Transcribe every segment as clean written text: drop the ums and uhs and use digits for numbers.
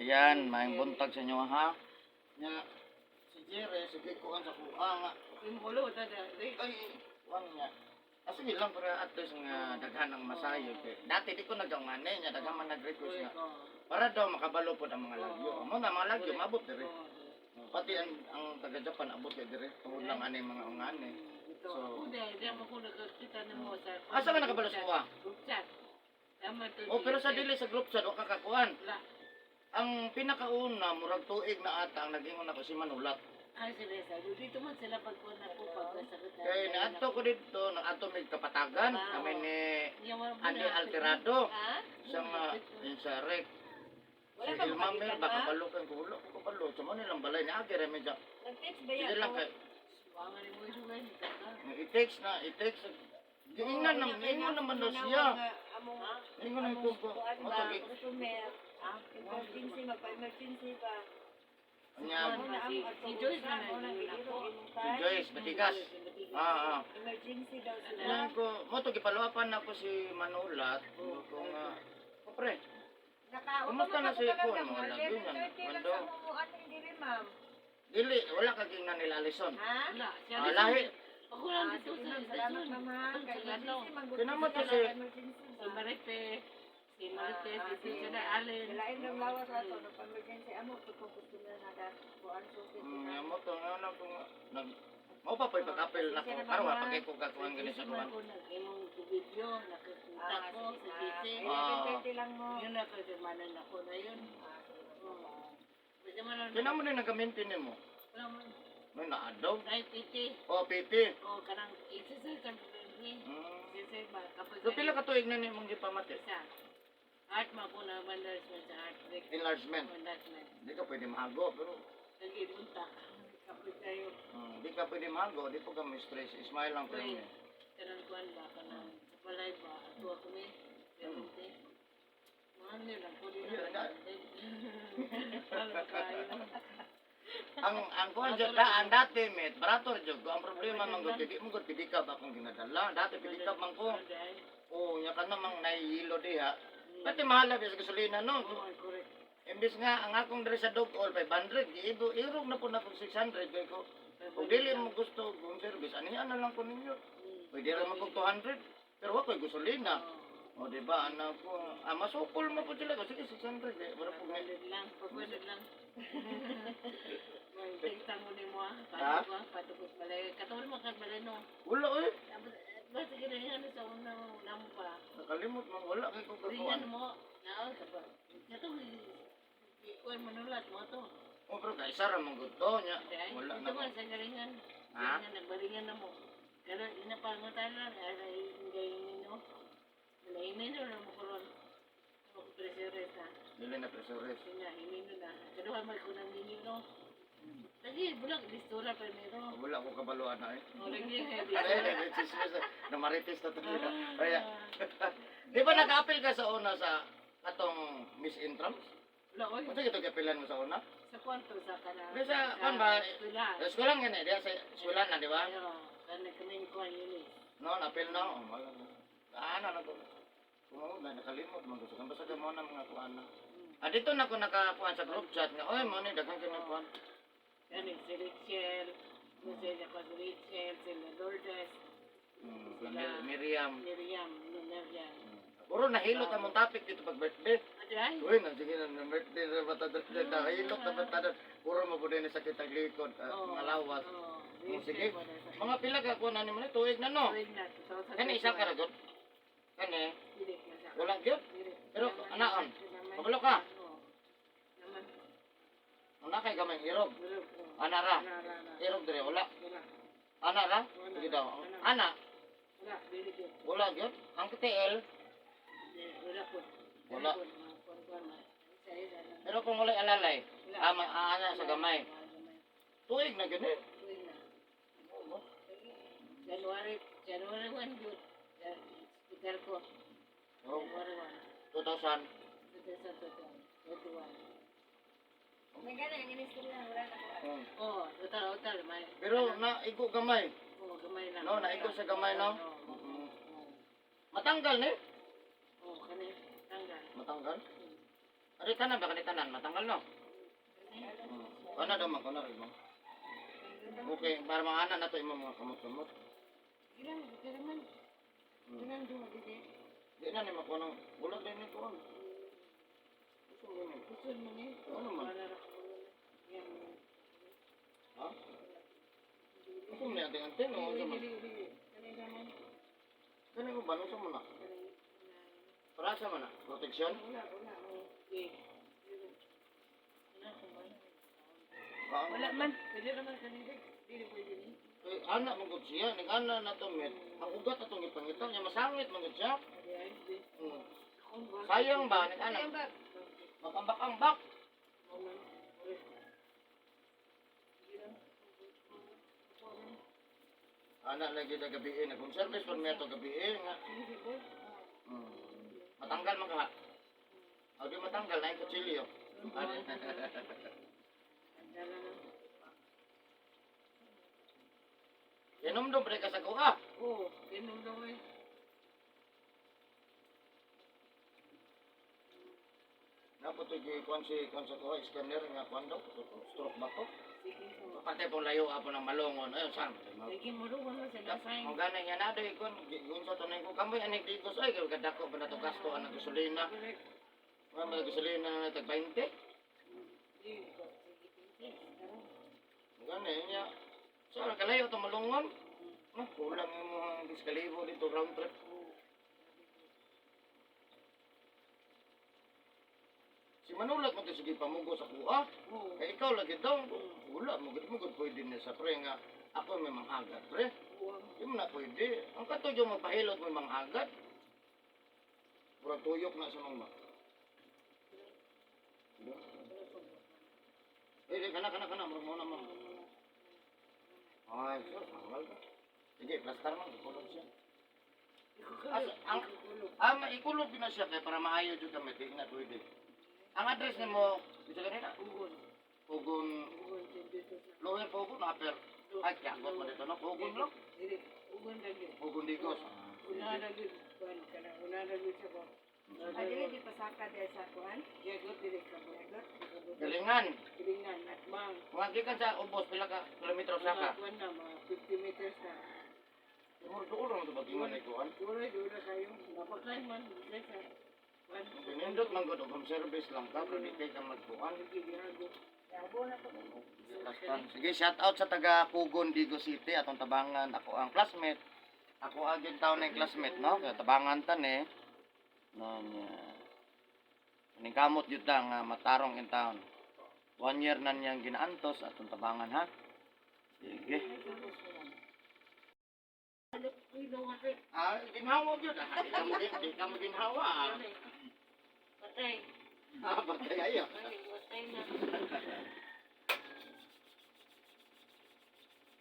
Ayan, maayong buntag sa inyo ha. Nya si Jerry sige kuan sa kuha nga. Ay, kuan nga. Ah, sige lang para at least nga daghan ang masayo kay. Dati di ko nagangane nya daghan man nag-request nga para daw makabalo pod ang mga lagyo. Amo na mga lagyo mabot dire. Pati ang taga Japan abot kay dire tungod lang ani mga ungane. So, asa ka nakabalo sa kuha? Oh, pero sa dili sa group chat wa ka kakuan. Ang pinakauna murag tuig na ata ang nag-ingon ako si Manulat. Ay, sila sa dito man sila pagkuhan ako pagkasakit. Kay naadto ko dito, naadto mig Kapatagan, kami ni Andy Alterado Ha? sa mga yun sa rek. Wala Si ka Ilma Mer, makakita baka ba? balo kang kulo, ko kabalo. Sa mo nilang balay ni Agi remi ja. Nag-text ba Sige yan? lang kay i-text na, i-text. Giingnan na, ingon naman na siya. Among Ingon na ko ko. kuan ba? Matagi. Customer. Emergency, magpa-emergency ba? Nya Si Joyce man Mo na si Joyce Batigas. Ah, ah. Emergency daw sila. Nya ko, mo to gipaluapan na ko si Manulat ko nga. "Oh, pre, Naka, Kumusta na si Kuan mo? Lagi na, 11:30 lang Mando. sa mga anong diri, ma'am. Dili wala ka gingnan nila Alison." Ha? Ah, lahi. Ako lang Ah, dito sige sa ma'am, salamat istasyon. ma'am ha. Kay emergency, man gud Kinamo sila, to si- emergency Si ba? Maripe, si Maripe, Ah, si sige. Sina Allen. Lain ng lawas ato, nagpa-emergency amo to kung customer na kuan sukit. Mo to nga na ko nga nag mo pa po'y pag-apil na ko karon wa pagay ko kakuan gani sa kuan. Ako nag-imong video, nakakita ko sa DC. Ah. 11:30 lang mo. Yun na kasi manan ako na yun. Oo. Basta man lang- Kinamo ni nagamintin nimo. Wala man. No naadaw. Ay, piti. O PT. O, kanang exercise ang piti. Exercise ba? Kapag So pila ka tuig na nimong gipamati? Isa. Heart mo ako na enlargement sa heart rate. Enlargement. Enlargement. Di ka pwede mahago pero Nag-ibunta. Kapag tayo, di ka pwede mahago, di po ka may stress. Smile lang pero. Right. Kanang kuan ba, kanang sa balay ba, ato ako ni. Pero, mahal niyo lang po din. Ayun, na- Alam kayo. Ang kuan jud da ang dati met barato ra jud ko. Ang problema man gud di mo gud pidikab akong ginadala. Dati pidikab man ko. O nya ka namang nahihilo diha. Pati mahal na sa gasolina no. Oo, correct. Imbis nga ang akong diri sa Dog-all 500, giibo irog na po na kog 600 kay ko. Kung dili mo gusto kung service, anihan na lang ko ninyo. Pwede ra man kog 200, pero wa ko'y gasolina. O di ba anak ko, ah, masukol mo po sila ko sige 600 eh, wala po ngay. Pagwalad lang, pagwalad lang. May tingtang mo ni mo ah. Ha? Patukos, patukos balay. Katulad mo kag balay no. Wala eh. Tapos, basta ginayan sa una namo pa. Nakalimot man wala kay ko kakuan. Ringan mo. Naon ka ba? Katong ikuan manulat mo to. O pero kay isa ra man gud to nya. Dahil, Wala ito na. man sa galingan. Ha? Galingan, nagbalingan na mo. Pero inapangutan lang, ay, hindi ninyo. Wala, na mo kuron. Ako presures na. Dili na presures. Sige na, imino na. Kaduha man ko ng ninyo, no? Lagi, bulag, listura primero. Wala ko kabaluan na eh. O, lagi, Ay, ay, ay, chismis. Namarites na to. Kaya, di ba nag-appeal ka sa una sa atong Miss Intrams? Wala, oy. Unsa gito gapilan mo sa una? Sa kwanto, sa kana. Di sa kwan ba? Eskwela. Sa eskwela nga ni, diya sa eskwela na, di ba? Ayo, kana kami kuan yun eh. No, napil no. Oh, wala na. Ano na to? Kung na nakalimot man gusto basta ka mo na mga kuan na. Ah, dito na ko nakakuan sa group chat nga, oy mo ni daghan kay kuan. Yan si Rachel, sila ko si Rachel, sila Lourdes, Sila Miriam. Miriam, no Miriam. Puro nahilot among topic dito pag birthday. Ate ay, Uy, na sige na birthday na bata nahilot na bata. Puro mo pud ni sakit ang likod, ah, mga lawas. Oo. Oh, sige. Mga pila ka kuan ani mo ni tuig na no. Tuig na, 2021. Kani isa ka ra gud. Kani Dili, isa. wala gyud. Dili. Pero anaon. Naman. Kabalo ka. Oo. Naman. Una kay gamay irog. Bulog, oo. Ana ra. Ana, ra, ra. Irog dire wala. Wala. Ana ra? Sige daw. Ana, Wala, dili gyud. wala gyud. Ang TL, Dili, wala po. Wala. Dili po, mga kuwan-kuwan, mga isa-isa lang. Pero kung walay alalay, Wala. ama ana sa gamay. Mga gamay. Tuig na gyud eh. Tuig na. January, January 1 yun. Hospital ko. Oh, January 1. 2000. 2021. May gana, yung inistorya, wala na ko. Oh, total, total. May, Pero na igo gamay. Oh, gamay lang. No, naigo sa gamay no. Oo. Matanggal ni. Oh, kani, tanggal. Matanggal. Ari tanan ba kani tanan matanggal no? Kana daw man kana rin mo. Okay, para mga anak na to imong mga kamot-kamot. Ilang, ilang man. Ilang duha dili. Di na ni makuha ng ulag din ni kuan. Gusto mo ni? Gusto mo ni? Ano man? Wala ra ko. Yan. Ha? Gusto mo ni anting-anting o unsa man? Dili, dili. Kanina man. Kani ko ba unsa mo na? Para sa man na? Protection? Wala, wala. Oh, okay. Wala ko man. Wala man. Pwede naman kanina. Dili pwede ni. Eh, anak man gud siya, nag-ana na to met. Ang ugat atong gipangita niya masangit man gud siya. Adi ay, di. Akong ba? Sayang ba nag-ana? Sayang ba? Makambak-ambak. Oo man. Uy. Sige lang. Ana lagi sa gabi eh, nag service pag may gabi eh nga. Sige, sige. Matanggal man ka. Di matanggal na yung kutsilyo. Ang dala na. Inom doon, pre ka sa kuha. Oo, inom daw eh. Naputoy kuan si kuan sa kuha, scanner nga kuan daw, stroke ba to? Sige po. Pati pong layo apo ng malungon. Ayun, saan? Sige mo rin, wala sa lasay. Ang ganay nga na doy kun gun sa tunay ko kamoy anig digos ay kay kadako pa na to gasto ang gasolina. Correct. Mga mga gasolina na tag 20. Sige, sige, sige. Ang ganay niya. So kalayo to malungon. Ah, kulang yung mga diskalibo dito round trip. Si Manulat mo sige pamugo sa kuha. Oo. Kay ikaw lagi daw. Wala mo gud mo gud pwede na sa pre nga ako may manghagat pre. Oo. Di mo na pwede. Ang katudyo magpahilot mo manghagat. Murag tuyok na sa mga. Eh, di, kana kana kana murag mo na mo. Ay, sus, manggal ka. Sige, plastar man, ikulog siya. As, ang, ah, maikulog din na siya kay para maayo jud kami, di na pwede. Ang address nimo, dito kanina? Ugon. Pugon, Ugon, dito sa... lower Pugon, upper. Ay, kiyagot mo dito, no? Pugon lang. Dili, ugon lagi. Pugon Digos. Una lagi, kuan ka na, una lagi sa ko. Ah, dili di pasaka dahil sa kuan. Jagot dili ka mo. Jagot. Galingan. Kilingan at bang. Mga gikan sa ubos, pila ka kilometro sa ka. Mga kuan na, mga 50 meters na. Timur doon lang ito pag-ingon ay kuhan. Dura, dura kayo. Napakay man, dili sa... Kuan. Pinindot man gud og home service lang ka, pero di kay ka magkuhan. Sige, girago. Yabo na to. Sige, shout out sa taga Pugon, Digo City, atong tabangan. Ako ang classmate. Ako ang gyud taon ng classmate, no? Kaya tabangan tan eh. No, niya. Ning kamot jud ta nga matarong in town. One year na niyang ginaantos atong tabangan ha. Sige. Ah, ginhawa gyud. Ah, di ka mo ginhawa. Ah. Patay. Ah, patay ayo. Ay, patay na.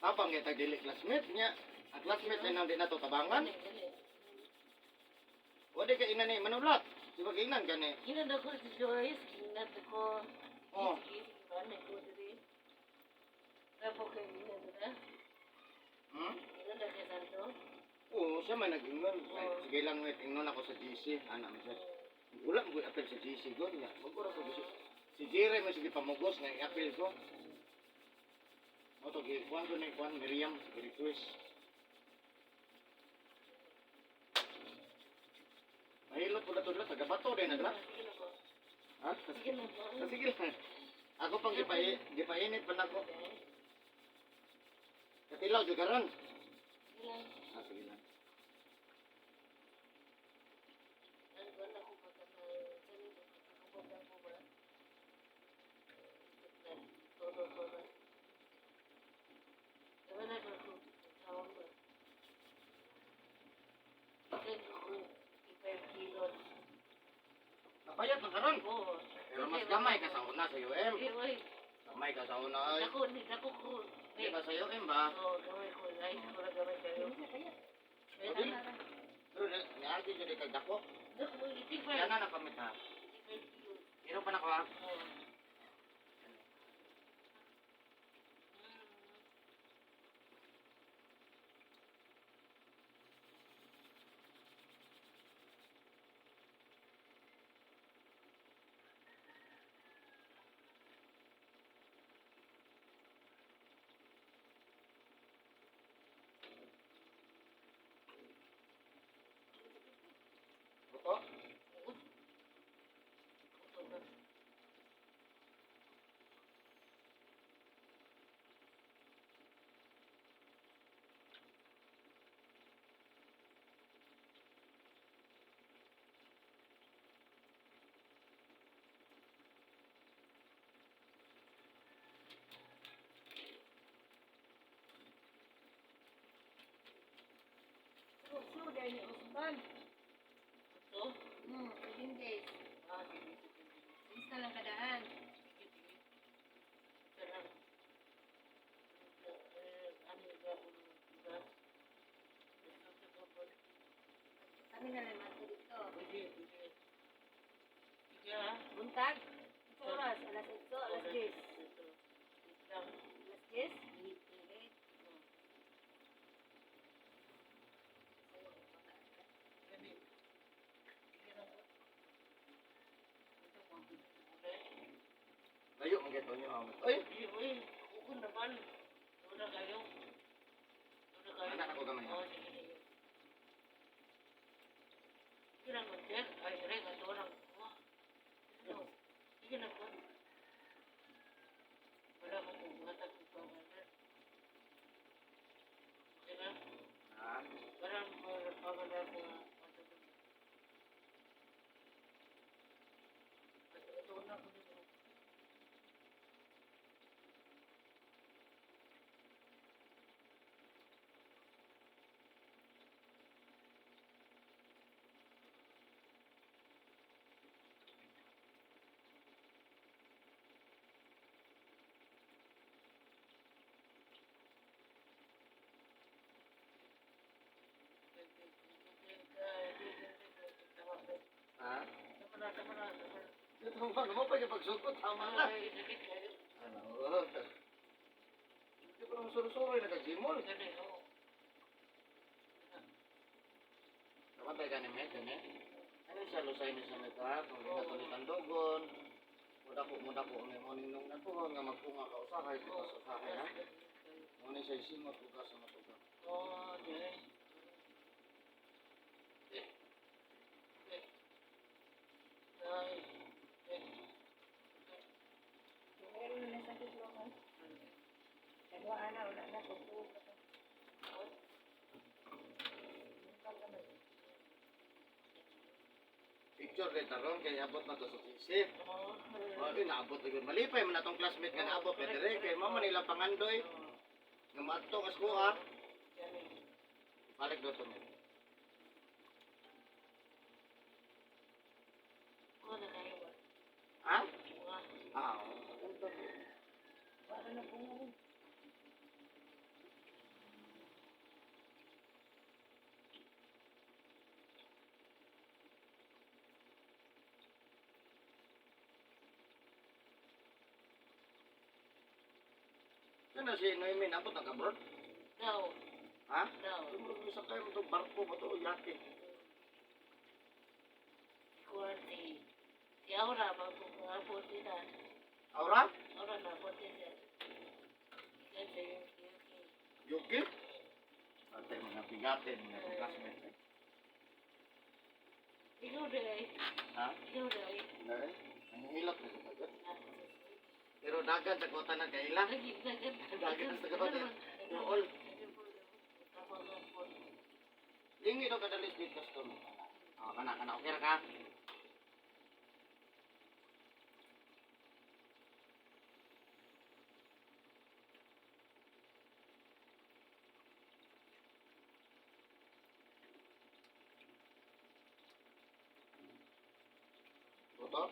Tapang kita dili classmate niya. Ang classmate ay nang di na to tabangan. O di ka ina ni manulat. Di ba giingnan gani? Ginanda ko si Joyce, ginanda ko. Oh. Ginanda ko diri. Rapo kay ginanda na. Hmm? Ginanda kay Santo. Oo, siya may nag-ingon. Ay, sige lang, wait. Ingnon ako sa GC. Ana mo siya. Wala mo apel sa GC ko. Nga, magura ko GC. Si Jere mo sige pamugos nga i-apel ko. Mo to gi kuan ko ni kuan Miriam request. Mahilot po na to taga bato din nagla. Sige na po. Ha? Sige na po. Ah, sige lang. Ako pang gipainit pa nako. Katilaw jud karon. Sige lang. Ah, sige lang. Ang kuwan ako pagka na ko ba? Todo todo. Wala ko ko. Tawag ba? Kaya ko ipag-kilot. Napayat na karon. Oo. Pero mas gamay ka sa una sa UM. Eh, oy. Gamay ka sa una ay. Ako, hindi ako ko. Di ba sa UM ba? Oo, gamay ko. Ay, ko na gamay kayo. O, dili. Pero niagi jud kag dako. Ako, itig pa. Yan na nakamit ha. Pero pa nako ha. Ton. Ito? 7 days. Ah, sige, sige. Bis na lang kadaan. Sige, sige. Ito lang. Eh, ano ba kung iba? Ito, ito, ito. Kami na lang mato dito. Pwede, pwede. Sige, ha? Buntag. Sa oras, alas 8, alas 10. Ito. Lang. Alas 10? Eight. 8. Gani. Sige lang po. Ito, mga ulit. Layo man gito niyo ang. Ay, Uy, uy, ukon naman. Una kayo. Una kayo. Anak ako gamay. Oo, sige, sige. Sige lang, sir. Ay, re, kato lang. Oh. Ano? Sige lang po. Wala akong buhat at pagpapalala. Sige lang. Ha? Wala akong pagpapalala sa matutulog. Ito na ako dito. Ha? Tama na, tama na, tama na. Ito mo ano mo pa pagsukot tama na. Ay, sakit kayo. Ano? Hindi ko naman suro-suro yung nagagimol. Ganun, oo. Nakantay ka ni Met, eh? Ano siya, lusay ni sa Met, ha? Kung ito ni Tandogon, muda ko, may morning nung natuhon, nga magpunga ka usahay, bukas usahay, ha? Muna siya isingot, bukas sa matuga. Oo, di. Eh. Eh. Ay, eh. Meron na sakit mo ko. Kagwa ana wala na pagtuo pa to. Picture rin taron, kaya abot na to sa sisi. Oo. Oh, naabot na yun. Malipay man atong classmate nga naabot, pwede rin. Kay mama nila pangandoy, nga maadto kas ko, ha? Ganun. Balik do to, Met. Kuha na kayo ba? Ha? Kuha. Ah, oo. Wala na po. Sino si Noemi, naabot na ka, bro? Daw, Ha? daw. Tumulong sa kayo itong barko ba ito, yate? Kuha si si Aura, magpapapot nila. Aura? Aura na, pot nila. Ikan sa yung Yuki? Ate, mga bigatin, mga classmate. Eh. Ikaw rin ay. Ha? Ikaw rin ay. Hindi. Ang hilot na ito. Pero dagan sa kota ng kaila. Dagan sa kota. Dool. Lingi daw kadalis dito customer. Ah, kana kana okay ra ka? Buto?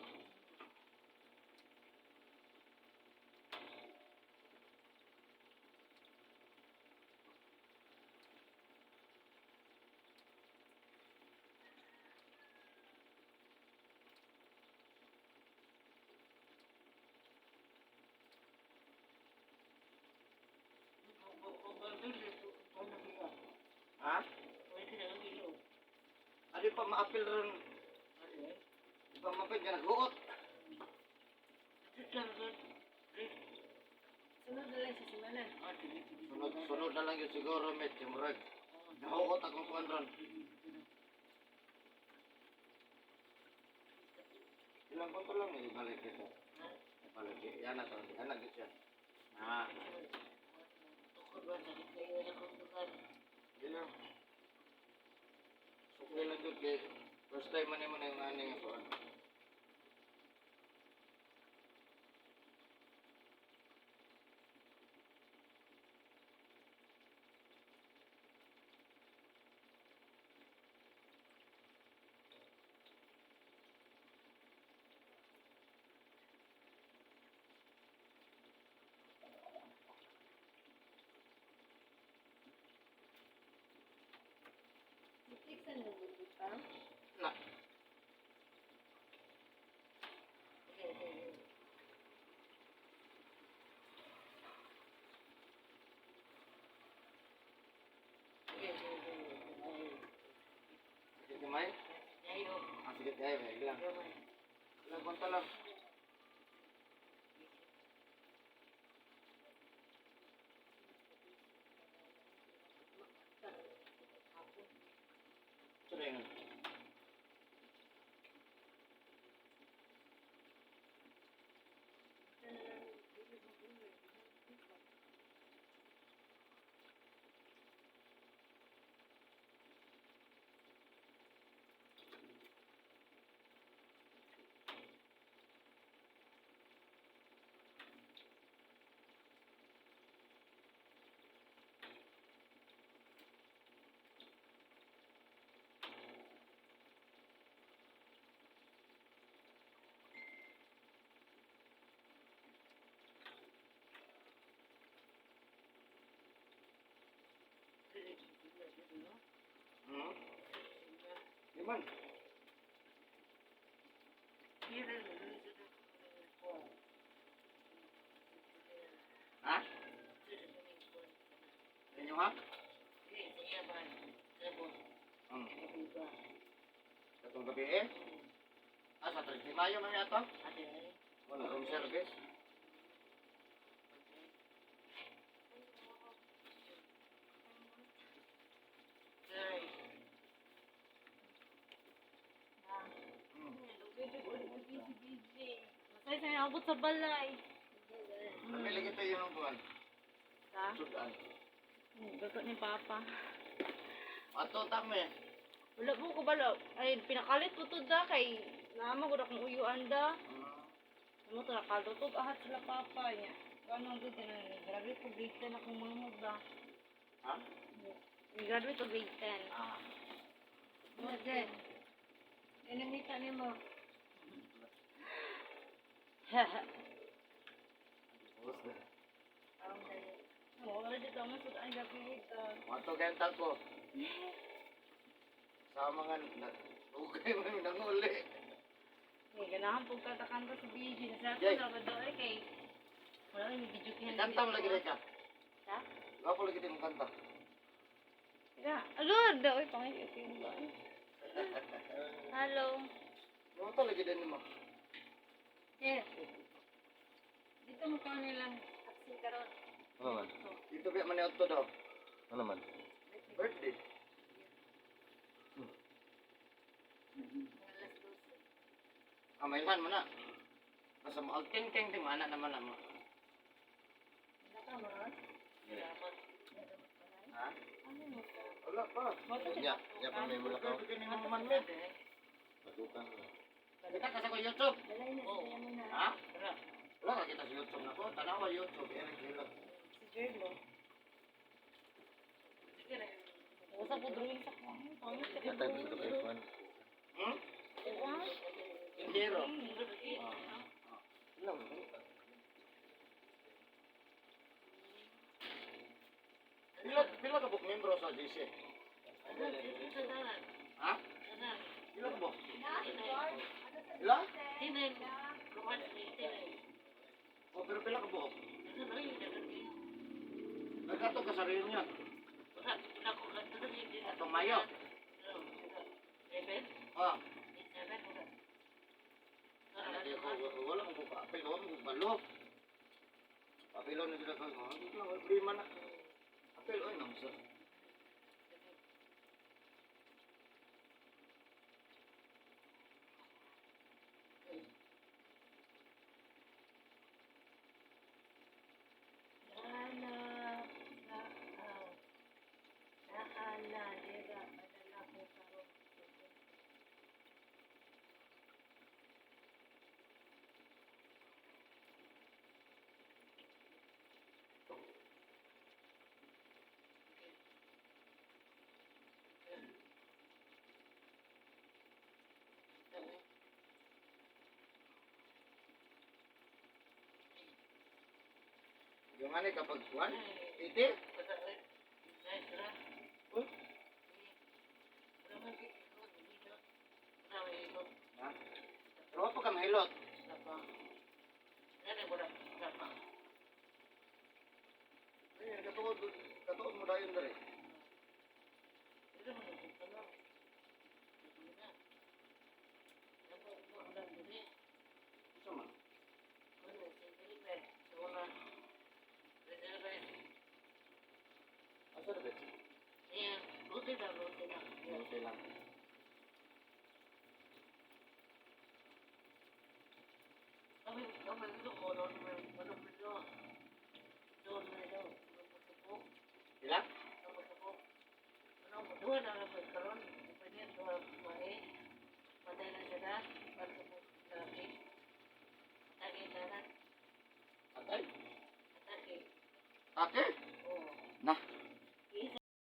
Ha? Adi pa maapil ron. Di pa maapil nga naghuot. Sunod na lang sa semana. Sunod sunod na lang yun siguro, met. Kay murag. Nahuot akong kuan ron. Ilang konto lang eh, ibalik ito. Ibalik. Yan na to. Yan na siya. Ah. Yun lang. Sukli lang yun kay first time man mo na yung aning ako. Karong gabi eh. Ah, sa 3 de Mayo man yato. Ate ay. Wala room service. Ay. Masay sa abot sa balay. Namili kita yun ang buwan. Ha? Sudan. Gato ni Papa. Ato tame. Wala po ko balo. Ay, pinakalit ko to da kay naama gud akong uyuan da. Mo to nakalutog ahat sila Papa niya. Ano gud na graduate ko grade 10 akong mama ba. Ha? Graduate ko grade 10. Ah. Mo Jen. Ay nangita nimo. Ang dali. Wala dito mo sa ang gabi ito. Ato gental ko. Sa mga okay mo yung nanguli. Eh, ganahan po katakanta sa BG. Nasa Jay. ko na ba daw eh kay wala ni video kaya. Kanta mo lagi ka. Ha? Gwapo lagi din mong kanta. Ya, alud daw ay pangit ito yung ba. Hello. Gwapo lagi din mo. Eh. Dito mo ka nilang absent karon. Ano man? Dito ba man ato daw. Ano man? Birthday. Alas 12. Ah, mailhan mo na. Basta mo ting ting ting mana naman na mo. Wala ka mo ron? Salamat. Ha? Wala pa. Nya, nya pa may mula ka. Kini mo man med. Patukan. Kita ka sa ko YouTube. Dalay na siya mo na. Ha? Tara. Wala ka kita sa YouTube na ko. Tanawa YouTube. Eric Hilot. Si Jerlo. Sige na. Usa po drawing sa ko. Pangit ka. Yata dito kay Juan. Hmm? Hero. Ilang? Pila pila ka book membro sa GC? Ha? Pila ka book? Pila? Tinen. Tinen. O pero pila ka buok? Nagkato ka sa reunion. Atong Mayo. Ah. Ano di ko wala mo ko apel wala mo ko balo. Apelo na sila ko. Hindi lang problema na. Apel oy nang sir. Naana na naana dira padala ko karon. Yung ano kapag kuan? Ite? Uy. Ha? Pero pa ka mahilot. Ay, katuod katuod mo dayon dere. Unsa man? Asa ra ba? Okay lang. Pila?